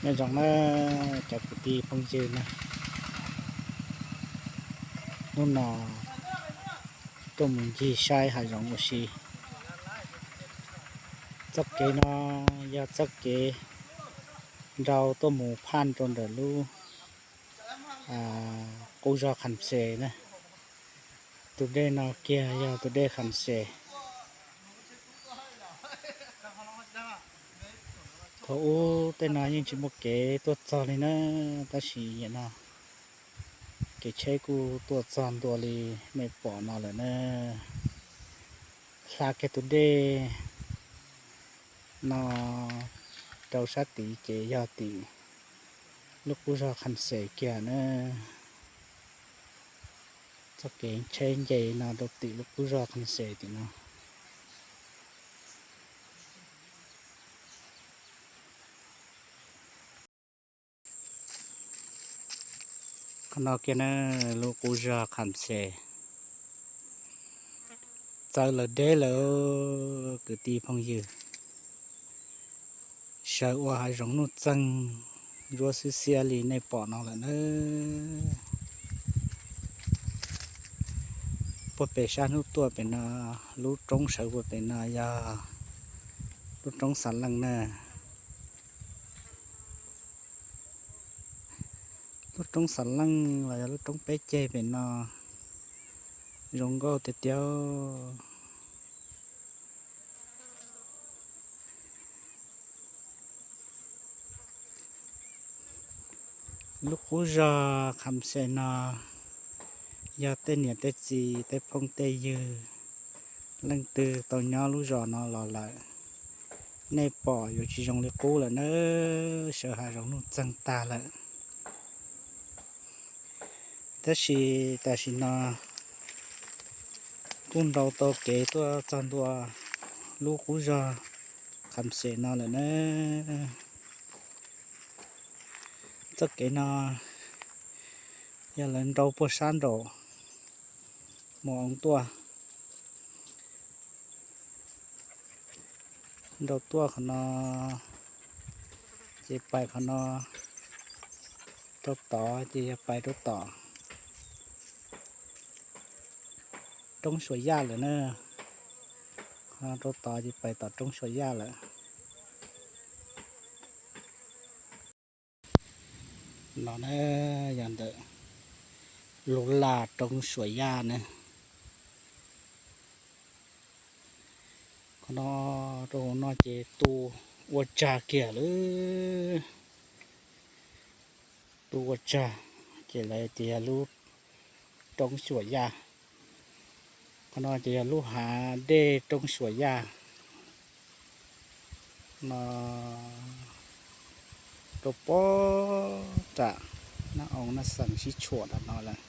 Nyob zoo na cov kwv tij phooj ywg na, hnub no tuaj mus ncig saib hav zoov ua si. Txoj kev no yog txoj kev nrau tuaj mus phaj rau ntawm lub qub zog Kham Xes na. Tus dej no kiag yog tus dej Kham Xes. Thaum ub tej no yeej tsis muaj kev tuaj txog li na, tab sis yam no kev tsheb kuj tuaj txog ntua li nej pom no lawm na. Hla kiag tus dej no rau sab tid ces yog tim lub qub zog Kham Xes kiag na. Txoj kev tsheb nce no rau tim lub qub zog Kham Xes tim no. Qhov no kiag na, lub qub zog Kham Xes. Txawv lawm deb lawm, kwv tij phooj ywg. Sawv ua hav zoov nuj txeeg zuab xwb xiab li nej pom no lawm na. Puag pem sab hnub tuaj pem no, lub roob sawv puag pem no yog lub roob Xav Leej na. Lub roob Xav Leej los yog lub roob peb ceg pem no zoo nkauj tiag tiag. Lub qub zog Kham Xes no yog tej niam tej txiv tej phooj tej ywg leej twg tau nyob lub zos no los lawm, nej pom yuav tsis zoo li qub lawm na, sawv hav zoov nuj txeeg tag lawm. Tab sis tam sim no kuj nrau tau kev tuaj txog ntua lub qub zog Kham Xes no lawm na. Txoj kev no yog lawv nrau puag sab nraum Mus Oov tuaj, nrau tuaj qhov no, ces pais qhov no rau tod ces yog pais rau tom roob Suam Yaj lawm na. Qhov no rau tod ces pais tom roob Suam Yaj lawm. No na, yog ntawm lub laj roob Suam Yaj na. Qhov no rau hauv no ces tu ua tsag kiag lawm. Tu ua tsag, ces lawv tias yog lub roob Suam Yaj. Qhov no ces yog lub hav dej roob Suam Yaj. No rau pob nram Nab Oo Nab Xees sib tshuam nram no lawm.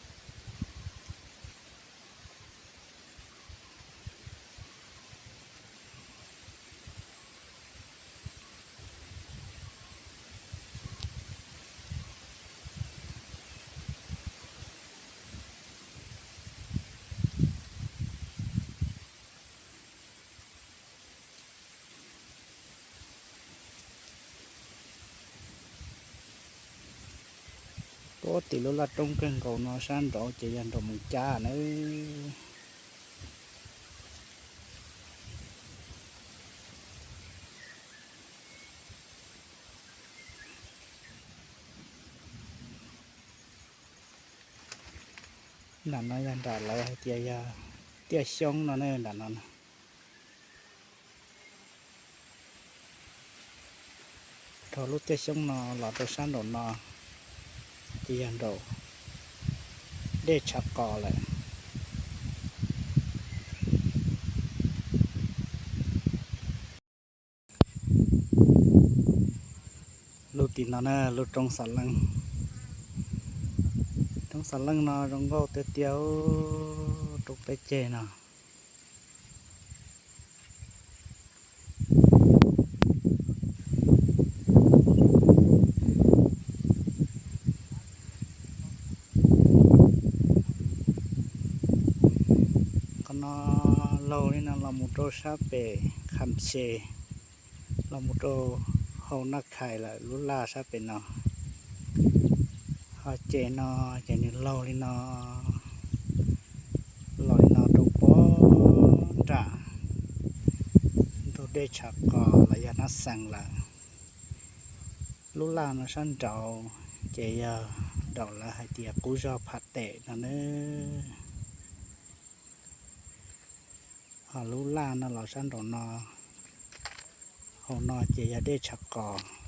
Puag tim lub laj roob kawg nkaus no sab nraud ces yog nraum Moos Cab nawb. Nram no yog nram lawv hais tias yog Tiaj Xyoob no ne, nram no. Dhau lub Tiaj Xyoob no los rau sab nraum no ces yog nraum dej Tshav Qos lawm. Lub tim no na, lub roob Xav Leej. Roob Xav Leej no zoo nkauj tiag tiag, roob peb ceg no. Qhov no laug li no los mus rau sab pem Kham Xes, los mus rau Laug Naj Khais lawm lub laj sab pem no. Ho ces no ces nws laug li no, los li no rau puag nram ntug dej Tshav Qos los yog Nab Xees lawm. Lub laj no sab nraud ces yog nraum lawv hais tias qub zog Pham Tem no nawb. Ho lub laj no los sab nraum no, hauv no ces yog dej Tshav Qos.